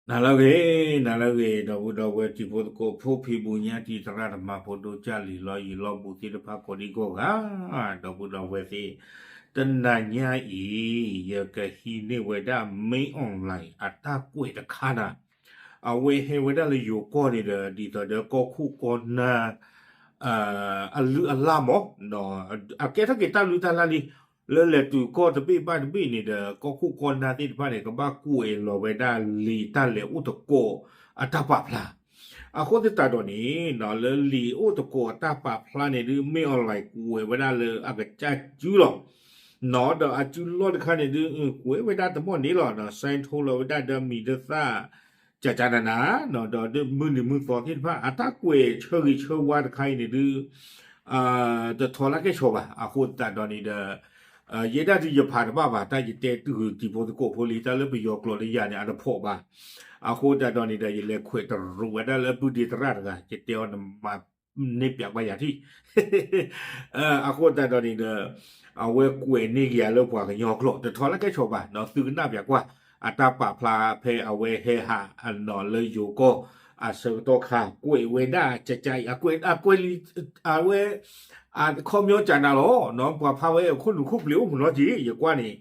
နၤလၢအဂ့ၤ, နၤလၢအဂ့ၤ, ဒီပုၢ်ဒီဝဲၢ်တံၤဖိသကိးဖိ ဖံးဘူးညါတံၤသရၣ်သမါဖိ ဒိၣ်ကၢ်လံၤလီၤယံၤလီၤဘူးသ့ၣ်တဖၣ်ကိးဒံကိးဂၤ, ဒီပုၢ်ဒီဝဲၢ်သ့ၣ်, တနၤညါအံၤ ယကဟံးန့ၢ်ဝဲဒၣ် မင်းအောင်လှိုင် အတၢ်ကွဲးတခါနၤ, အဝဲဟဲဝဲဒၣ်လၢယိၤကီၢ်န့ၣ်ဒီး ဒ်သိးဒီးကီၢ်ခိၣ်ကီၢ်နၢ် အလုၢ်အလၢ်မး, အကဲထီၣ်က့ၤတၢ်လုၢ်တၢ်လၢ်လံ, လၢလဲၤတုၤကီၢ်တဘ့ၣ်ဘၣ်တဘ့ၣ်န့ၣ်ဒီး ကီၢ်ခိၣ်ကီၢ်နၢ်သ့ၣ်တဖၣ်န့ၣ် ကဘၣ်ကွဲးလီၤဝဲဒၣ်လံာ်တၢ်လဲၤအိၣ်သကိးအတၢ်ပာ်ဖျါ, အဃိသတးဒီးန့ၣ် လၢလံာ်အိၣ်သကိးအတၢ်ပာ်ဖျါန့ၣ်ဒုး မင်းအောင်လှိုင် ကွဲးဝဲဒၣ်လၢအကစၢ်စုလီၤ ဒီးအစုလီၢ်တခါန့ၣ်ဒုး ကွဲးဝဲဒၣ်တမီၢ်န့ၣ်လီၤ, စဲးထိလီၤဝဲဒၣ်ဒီးမံၤဒၢသၣ် ကကနန, ဒီးဒုးမုၢ်နံၤမုၢ်သီသ့ၣ်တဖၣ် အတၢ်ကွဲးဆၢဂ့ၤဆၢဝါတခါအံၤန့ၣ်ဒုး တထီလၢကဲဆိးဘၣ်, အဃိသတးဒီးန့ၣ်ဒီး ယဲဒၣ်ဒုးယဖးတဘၣ်ဘၣ်, တၢ်ယတဲတုၤတံၤဖိသကိးဖိလံ တၢ်လၢပယီၤကျိာ်လၢယၤန့ၣ် အတဖီၣ်ဘၣ်, အဃိသတးဒီးန့ၣ်ဒီး ယလဲၤခွဲးတရူးဝဲဒၣ်လၢပုၢ်ဒ့သရၣ်တဂၤ ယတဲအီၤနမၤန့ၢ်ပၠးကွၢ်ယၤထံၣ် အဃိသတးဒီးန့ၣ်ဒီး အဝဲကွဲးန့ၢ်က့ၤယၤလၢပှၤကညီကျိာ် တထီလၢကဲဆိးဘၣ်, သုကနၣ်ပၠးကွၢ် အတၢ်ပာ်ဖျါဖဲအဝဲဟဲဟးအနီၢ်လၢယိၤကီၢ် အဆၢကတီၢ်ခါ ကွဲးဝဲဒၣ်ကကအံၤ အကွဲးလံ အဝဲ အခီပညီကနၤလီၤ, ပှၤဖးဝဲအခိၣ်နူာ်ခိၣ်ပျ့ၤအိၣ်မုာ်နီတက့ၢ် ယကွၢ်န့ၣ်,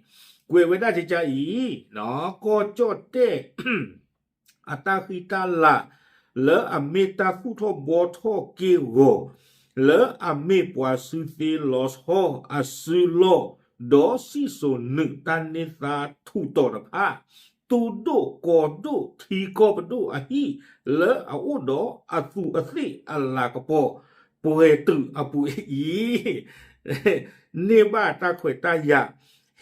ကွဲးဝဲဒၣ်ကကအံၤ ကီၢ်ကၠီၣ်တဲၣ် အတၢ်ဃံတၢ်လၤ လၢအမ့ၢ်တၢ်သူၣ်ထီၣ်ဘှီထီၣ်က့ၢ်ဂီၤ လၢအမ့ၢ်ပှၤစုသ့လီၤဆီအစုလီၢ် ဒီးစံၣ်စိၤနုာ်တၢ်န့ၢ်သါထူးတီၤတဖၣ်, သူၣ်ဒိၣ်ကီၢ်ဒိၣ်ထံကီၢ်ပဒိၣ်အဟံၣ် လၢအအိၣ်ဒီးအသူးအသ့ၣ်အလၤကပီၤ ပှဲၤတုာ်အပူၤအံၤ န့ၢ်ဘၣ်တၢ်ခွဲးတၢ်ယာ်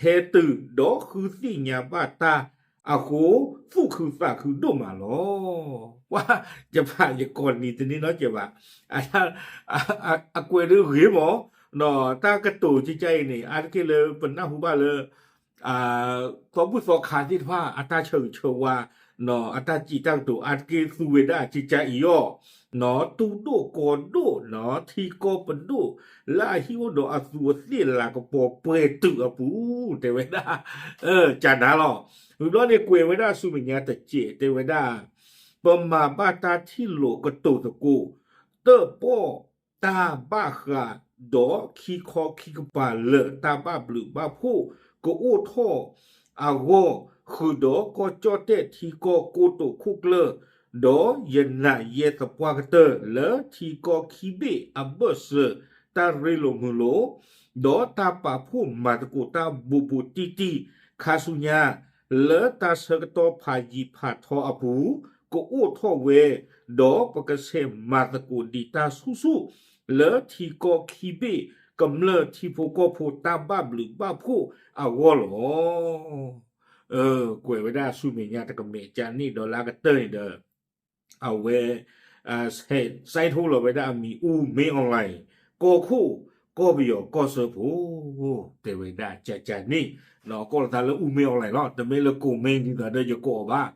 ဟဲတုၤဒီးဃုသ့ၣ်ညါဘၣ်တၢ်အဃိ သူၣ်ခုသးခုဒိၣ်မးလီၤ. ပှၤ ယဖးယကိးနံၤတန့ၢ်နီတစဲးဘၣ်, အကွဲးဒုးဂ့ၤမး, တၢ်ကတိၤကကအံၤန့ၣ် အါတက့ၢ်လၢပနၢ်ဟူဘၣ်လၢ သီဘူၣ်သီခါသ့ၣ်တဖၣ် အတၢ်ဆၢဂ့ၤဆၢဝါ အတၢ်စံးတၢ်ကတိၤ အါတက့ၢ်သူဝဲဒၣ်ကကအံၤအီၤ, သူၣ်ဒိၣ်ကီၢ်ဒိၣ် ထံကီၢ်ပဒိၣ် လၢအဟံၣ်အိၣ်ဒီးအသူးအသ့ၣ်လၤကပီၤပှဲၤတုာ်အပူၤ တဲဝဲဒၣ် ကနၤလီၤ. ဝံၤဘျီန့ၣ်ကွဲးဝဲဒၣ်ဆူမဲာ်ညါတစဲး တဲဝဲဒၣ် ပမၤဘၣ်တၢ်ထံၣ်လိာ်ကတိၤသကိး တၢၣ်ပီၣ်တၢ်ဘၣ်ဃး ဒီးခံခီခံကပၤလၢာ်တၢ်ဘၣ်ဘျုးဘၣ်ဖှိၣ်ကအိၣ်ထီၣ်အဂီၢ် ဃုာ်ဒီးကီၢ်ကၠီၣ်တဲၣ်ထံကီၢ်ကိတိာ်ခိၣ်ကျၢၢ် ဒီးယနာ်ယဲသပှၢ်ကတၢၢ် လၢထံကီၢ်ခံဘ့ၣ်အဘၢၣ်စၢၤ တၢ်ရ့လိာ်မုာ်လိာ် ဒီးတၢ်ပာ်ဖှိၣ်မၤသကိးတၢ်ဘူးဘူးတံၢ်တံၢ် ခါဆူညါ လၢတၢ်ဆၢကတီၢ်ဖးယံၤဖးထီအပူၤ ကအိၣ်ထီၣ်ဝဲ ဒီးပကဆဲးမၤသကိးဒံးတၢ်ဆူၣ်ဆူၣ် လၢထံကီၢ်ခံဘ့ၣ် ကမျၢၢ်ထံဖိကီၢ်ဖိတၢ်ဘၣ်ဘျုးဘၣ်ဖှိၣ်အဂီၢ်လီၤ. ကွဲးဝဲဒၣ်ဆူမဲာ်ညါတကမဲာ်ကန့ၣ်ဒီးလၢအကတၢၢ်န့ၣ်ဒီး အဝဲ စဲးထိလီၤဝဲဒၣ်အမံၤအူ မင်းအောင်လှိုင် ကီၢ်ခိၣ် ကီၢ်ပယီၤကီၢ်စၢဖှိၣ် တဲဝဲဒၣ်ကကန့ၣ် ကိးလီၤသးလၢအူ မင်းအောင်လှိုင် လီၤ. တမ့ၢ်လၢကိးမ့ၢ်ဒ်သိးဒီးယကိးအီၤဘၣ်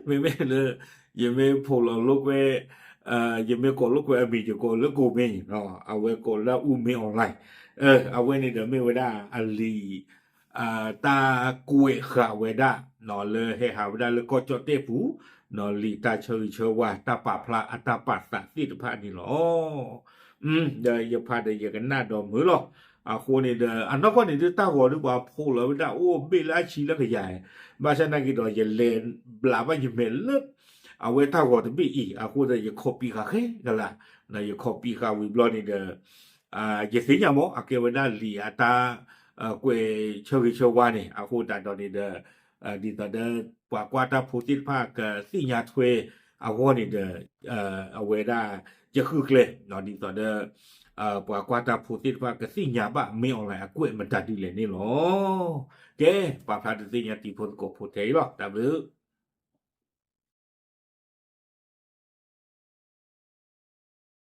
မ့မ့ၢ်လၢ ယမ့ၢ်ဖိးလီၤလိာ်ကွဲ ယမ့ၢ်ကိးလိာ်ကွဲအမံၤ ယကိးလၢကိးမ့ၢ် အဝဲကိးလၢအူ မင်းအောင်လှိုင် အဝဲန့ၣ်ဒီးမ့ၢ်ဝဲဒၣ်အလံာ် တၢ်ကွဲးဃာ်ဝဲဒၣ် လၢဟဲဟးဝဲဒၣ်လၢကီၢ်ကၠီၣ်တဲၣ်ပူၤ လံာ်တၢ်ဆၢဂ့ၤဆၢဝါ တၢ်ပာ်ဖျါအတၢ်ပာ်သးသ့ၣ်တဖၣ်န့ၣ်လီၤ. ဒီးယဖးဒီးယကနၣ်ဒီးမုာ်လီၤ. အဃိန့ၣ်ဒီး အနီၢ်ကီၢ်န့ၣ်ဒုးတၢ်ဂီၤဒုးပှၤဖိးလီၤဝဲဒၣ်အိၣ်ဘ့ၣ်လၢအဆံလၢကယၤ ဘၣ်ဆၣ်နာ်က့ဒီး ယလဲၤဘျးဘၣ်ယမဲာ်လၢ အဝဲတၢ်ဂီၤတဘ့ၣ်အံၤ အဃိဒီးယ copy ဃာ်ဃဲကလး ယ copy ဃာ်ဝံၤဘျီန့ၣ်ဒီး ယသ့ၣ်ညါမး အကဲဝဲဒၣ်လံာ်အတၢ် ကွဲးဆၢဂ့ၤဆၢဝါန့ၣ် အဃိသတးဒီးန့ၣ်ဒီး ဒ်သိးဒီး ပှၤကွၢ်တၢ်ဖိသ့ၣ်တဖၣ်ကသ့ၣ်ညါထွဲအဂီၢ်န့ၣ်ဒီး အဝဲဒၣ် ယဃုကျဲ ဒ်သိးဒီး ပှၤကွၢ်တၢ်ဖိသ့ၣ်တဖၣ်ကသ့ၣ်ညါဘၣ် မင်းအောင်လှိုင် အကွဲးမတၤဒ်လဲၣ်န့ၣ်လီၤ. ကဲ ပာ်ဖျါဒုးသ့ၣ်ညါတံၤဖိသကိးဖိထဲအံၤလီၤ. တၢ်ဘျုး